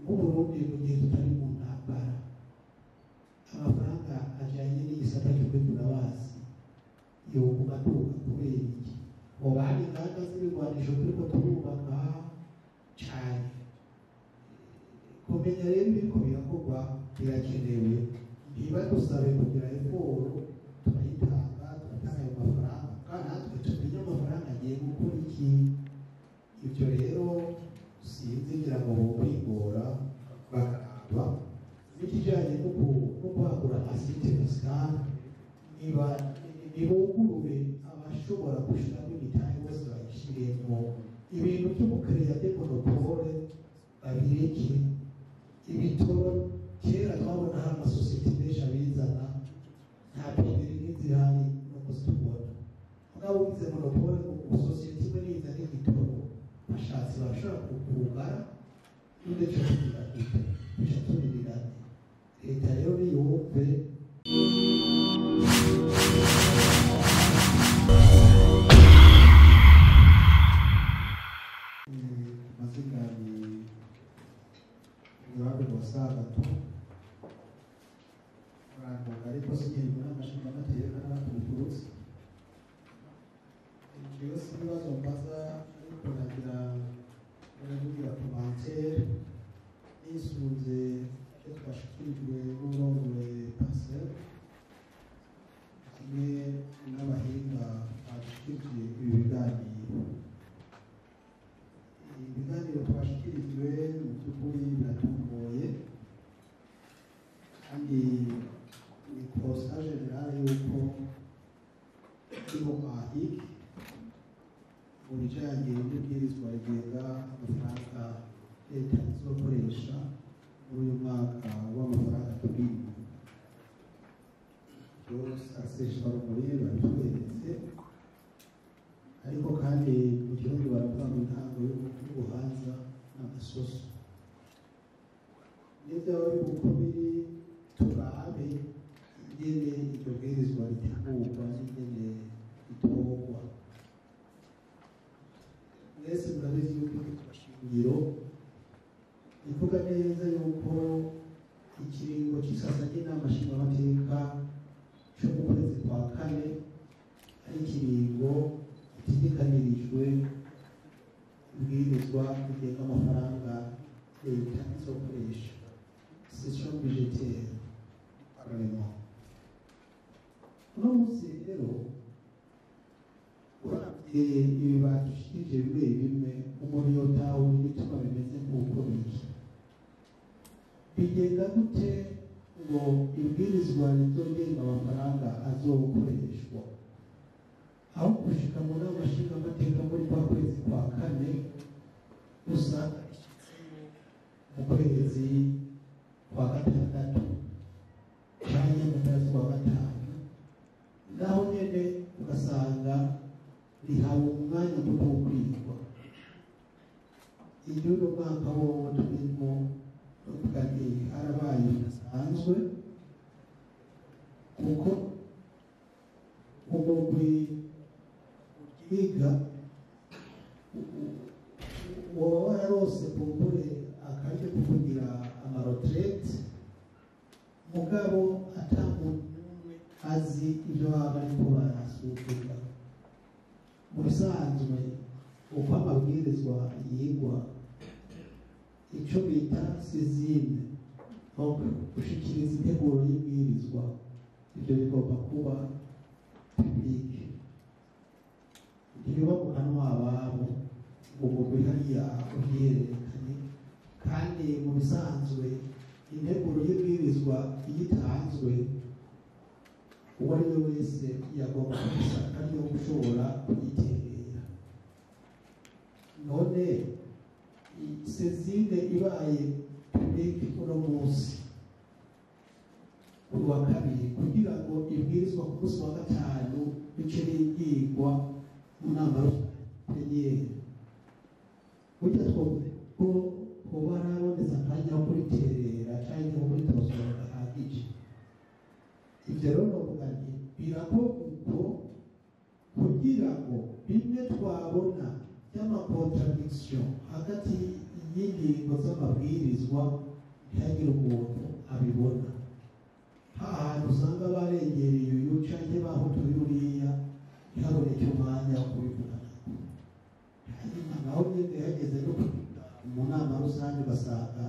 Nk'Uburundi, mu gihe tutari mu ntambara, amafaranga ajanye n'igisata cyo kwivuna abansi yoguma aduga kubera iki? Hoba hari inganda z'ibigwanisho turiko turubaka cane? Kumenya rero ibiriko birakorwa birakenewe. Ntibadusabe kugira effort, turayitanga, turatanga ayo mafaranga, kandi natwe tumenye amafaranga agiye gukora iki. Ibyo rero sinzi, ngira ngo bokwigora bakaraba n'ikijanye no kwagura assiette fiscale. Niba nibugurure, abashobora gushiramo imitahe bose bayishiremo. Ibintu byo gukereya des monopoles babireke. Ibitoro kera twabona hari amasosiyete menshi abizana, nta pénurie nk'izihari no musi tubona. Mugabo ugize monopole, ngo sosiyete imwe nizana igitoro, bashatse barashobora kukugara. None cyo tugira gute? Bica tubirirane. Leta rero niyumve. Amazina ni Honorable Rwasagato, murantunga, ariko sinkiri mu nama nshingamateka n'abaturutse. Jewe si ibibazo mbaza, ariko nagira ndavugira commentaire nisunze icyo twashikirijwe n'urongoye PARCEM hamwe n'abahinga badushikirije ibi biganiro. Ibiganiro twashikirijwe mu by'ukuri biratomboye, kandi ni constat général yuko hariho hic mu bijanye n'ibwirizwa rigenga amafaranga leta izokoresha muri uyu mwaka w'amafaranga turimo. Byose asesharumuri babitweretse, ariko kandi mu Kirundi baravuga ngo intango y'ubuhanza n'agasoso. N'ibyaba biri uko biri, turabe ingene iryo bwirizwa ritegurwa n'ingene ritorwa. Mwese murabizi yuko iryo shingiro ivuga neza yuko ikiringo c'isasa ry'inama nshingamateka co mu kwezi kwa kane ari ikiringo gitegekanirijwe ibwirizwa rigenga amafaranga leta izokoresha, session budgétaire parlement. Uno munsi rero, uravye ibi badushikirije bimwe bimwe, umuntu yotahura igituma bimeze nk'uko biri. Bigenda gute ngo ibwirizwa rizogenga amafaranga azokoreshwa, aho gushika mu nama nshingamateka muri kwa kwezi kwa kane, usanga rishitseyo mu kwezi kwa gatandatu canke mu mpera z'ukwa gatanu, naho nyene ugasanga rihawe umwanya muto wo kwigwa? Iryo uno mwaka wowo turimo, novuga nti harabaye bidasanzwe, kuko umugwi uryiga woba wararose kumbure akaryo ko kugira ama retraites, mugabo ata muntu n'umwe azi ibyo baba bariko barasuzuma. Mu bisanzwe, uko amabwirizwa yigwa, icyo bita saisine, donc gushikiriza integuro y'ibwirizwa, ibyo bigomba kuba public, ntibiba mu kanwa ababo ngo mugwi hariya ubyihererekanye. Kandi mu bisanzwe, integuro y'ibwirizwa iyo itanzwe, uwo ari we wese yagomba kubisaka yo gushobora kuyiterera. None saisine ibaye publique uno munsi ku wa kabiri, kugira ngo ibwirizwa ku munsi wa gatanu bice ryigwa mu nama plénière, burya twavuze ko hoba harabonetse akanya ko kuriterera cyangwa ko kuritosora gahagije? Ibyo rero novuga nti birakorwa uko kugira ngo bimwe twabona by'ama Contradiction hagati y'ingingo z'amabwirizwa, ntihagire umuntu abibona. Hantu usanga barengereye uyu canke bahotoye uriya, ntihaboneke umwanya wo kubivuganako. Hanyuma naho nyene hageze no kwiga mu nama rusange, ugasanga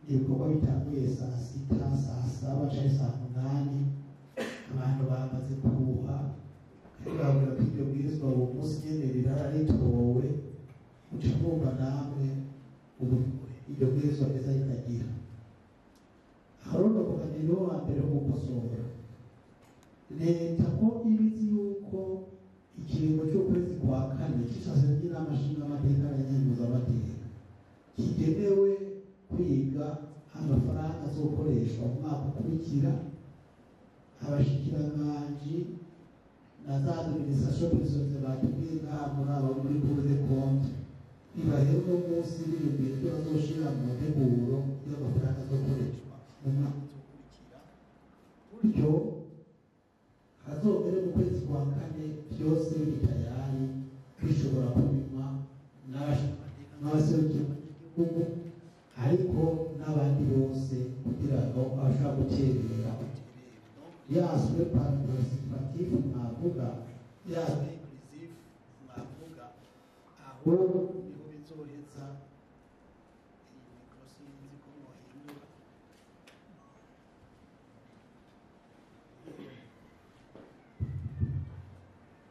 ibikorwa bitanguye saa 6, saa 7 canke saa 8, abantu bamaze kuruha, kandi babwira ko iryo bwirizwa uwo munsi nyene rirara ritowe. Muca mwumva namwe ubu iryo bwirizwa neza ritagira aho. Niwo wa mbere wo gukosora leta, ko iba izi yuko ikiringo cy'ukwezi kwa kane cy'isase ry'inama nshingamateka na nkenguzamateka kigenewe kwiga amafaranga azokoreshwa mu mwaka ukurikira. Abashikiranganji na za administration personnelle batubwiye ngaha muri aba muri Cour des comptes, nibahera uno munsi biyumviye ibyo bazoshira mu nteguro y'amafaranga azokoreshwa mu mwaka uzokurikira, gutyo hazogere mu kwezi kwa kane byose biri tayari, bishobora kupimwa n'abaserukiye abanyagihugu, ariko n'abandi bose, kugira ngo abashobora guterera yaswe participatif mwavuga, yaswe inclusif mwavuga, aho niho bizoheza. Iyi micro sinzi ko mwohindura.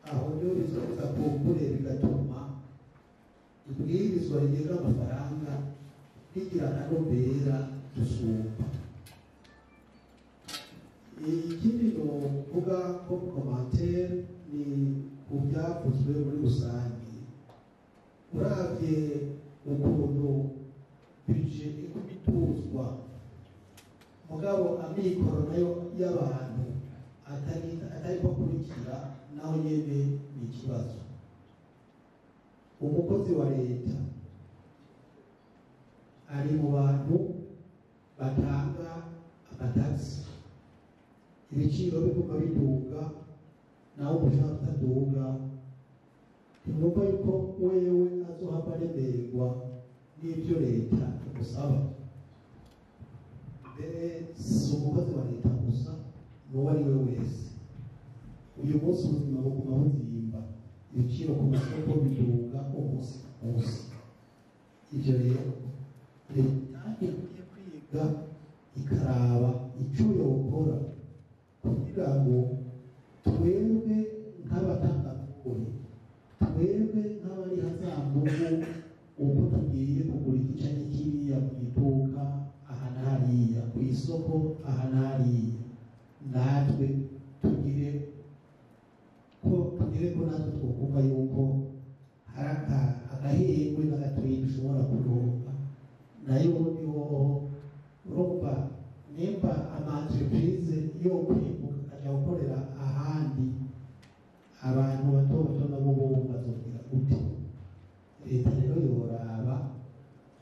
Aho niho bizoheza kumbure bigatuma ibwirizwa rigenga amafaranga rigira akanovera dusumba. Ikindi novuga ko commentaire ni ku byavuzwe muri rusange. Uravye ukuntu budget iguma ituzwa, mugabo amikoro nayo y'abantu atariko akurikira, naho nyene ni ikibazo. Umukozi wa leta ari mu bantu batanga amatagisi. Ibiciro biguma biduga, nawe umushahara utaduga. Ntimwumva yuko wewe azohava aremerwa n'ibyo leta imusaba? Mbere si umukozi wa leta gusa, n'uwo ari we wese. Uyu munsi ubuzima buguma buzimba, ibiciro ku masoko biduga umunsi ku munsi. Ibyo rero leta ikwiye kwiga, ikaraba icyo yokora kugira ngo twebwe nk'abatangakuri, twebwe nk'abari hazambugu, uko tugiye kugura iki canke kiriya mu iduka aha na hariya, ku isoko aha na hariya, natwe tugire ko natwe twokumva yuko hari agahengwe n'agatoyi dushobora kuronka. Nayo ubundi hoho urumva nimba ama entreprise yo kwimuka akajya gukorera ahandi, abantu bato bato nabo bo bazogira gute? Leta rero yoraba.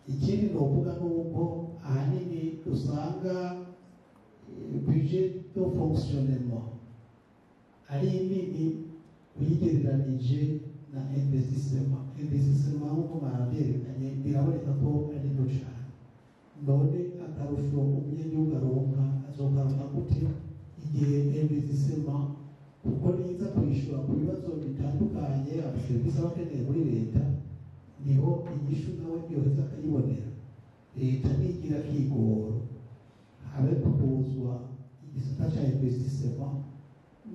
Ikindi novuga ni uko ahanini usanga budget de fonctionnement ari nini uyigereranije na investissement. Investissement, nk'uko barabyerekanye, biraboneka ko ari nto cyane. None akarusho umunyagihugu aronka azokaronka gute igihe investissement, kuko niza kwishyura ku bibazo bitandukanye, amaserivisi aba akeneye muri leta, niho inyishu nawe yoheza akayibonera? Leta nigira akigoro, habe kuduzwa igisata ca investissement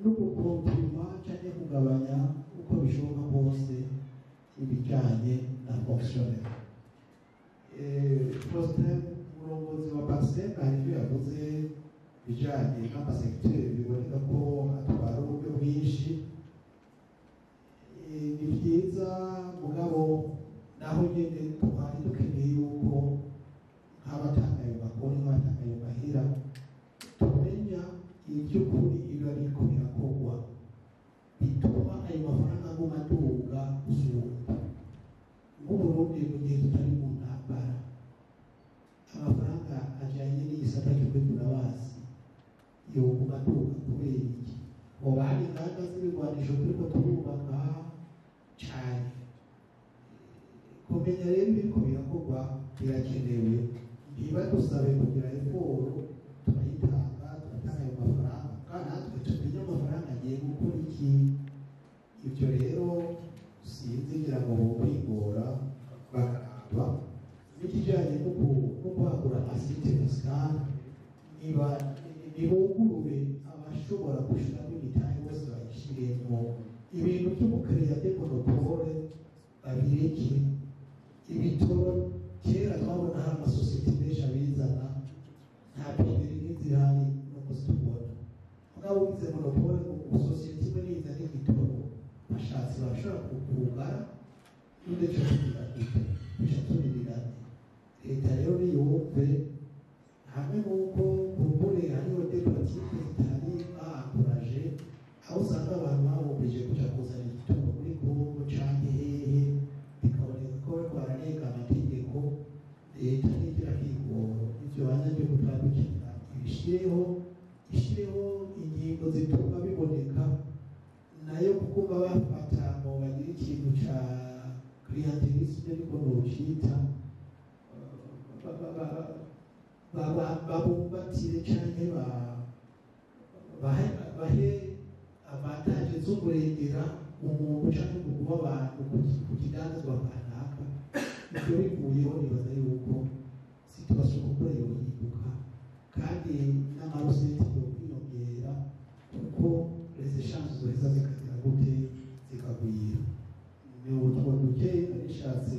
no gukompirima canke kugabanya uko bishoboka kose ibijanye na fonctionnement. Faustin, umurongozi wa PARCEM, hari ibyo yavuze bijanye n'ama secteurs biboneka ko atwara uburyo bwinshi. Ni byiza, mugabo naho nyene twari dukeneye yuko nk'abatanga ayo makuru, nk'abatanga ayo mahera, tumenya iby'ukuri biba biriko birakorwa bituma ayo mafaranga aguma aduga gusumba. Nk'Uburundi, mu gihe tutari mu ntambara, amafaranga ajanye n'igisata cyo kwivuna basi yoguma aduga kubera iki? Hoba hari inganda z'ibigwanisho turiko turubaka cane? Kumenya rero ibiriko birakorwa birakenewe, ntibadusabe kugira effort, turayitanga, turatanga ayo mafaranga, kandi natwe tumenye amafaranga agiye gukora iki. Ibyo rero sinzi, ngira ngo bokwigora bakaraba n'ikijyanye no kwagura assiette fiscale. Niba nibugurure, abashobora gushiramo imitahe bose bayishiremo. Ibintu byo gu créer des monopoles babireke. Ibitoro kera twabona hari amasosiyete menshi abizana, nta pénurie n'izihari. Uno munsi tubona mugabo ugize monopole ngo sosiyete imwe nizana igitoro, bashatse barashobora kugara n'undi. Cyo tugira gute? Duca tubirirane. Leta rero niyumve hamwe n'uko kumbure hariho des pratiques zitari encouragées, aho usanga abantu babumbije kuja kuzana igitoro muri Kongo canke hehe, bikaboneka ko bariko bararenga amategeko. Leta nigira kigoro ivyo banyagihugu tuba dukenera, ibishireho, ishireho ingingo zituma biboneka nayo, kuguma bafata ngo bagire ikintu ca clientélisme, ariko nocita babumbatire canke bahe avantage z'umurengera umuntu canke umugwi w'abantu ku kidandazwa kanaka. Ivyo bivuyeho, nibaza yuko situation kuko yohinduka, kandi n'ama recettes yokwiyongera, kuko les échanges zoheza zikagira gute? Zikagwira. Ni utwo duke narishatse.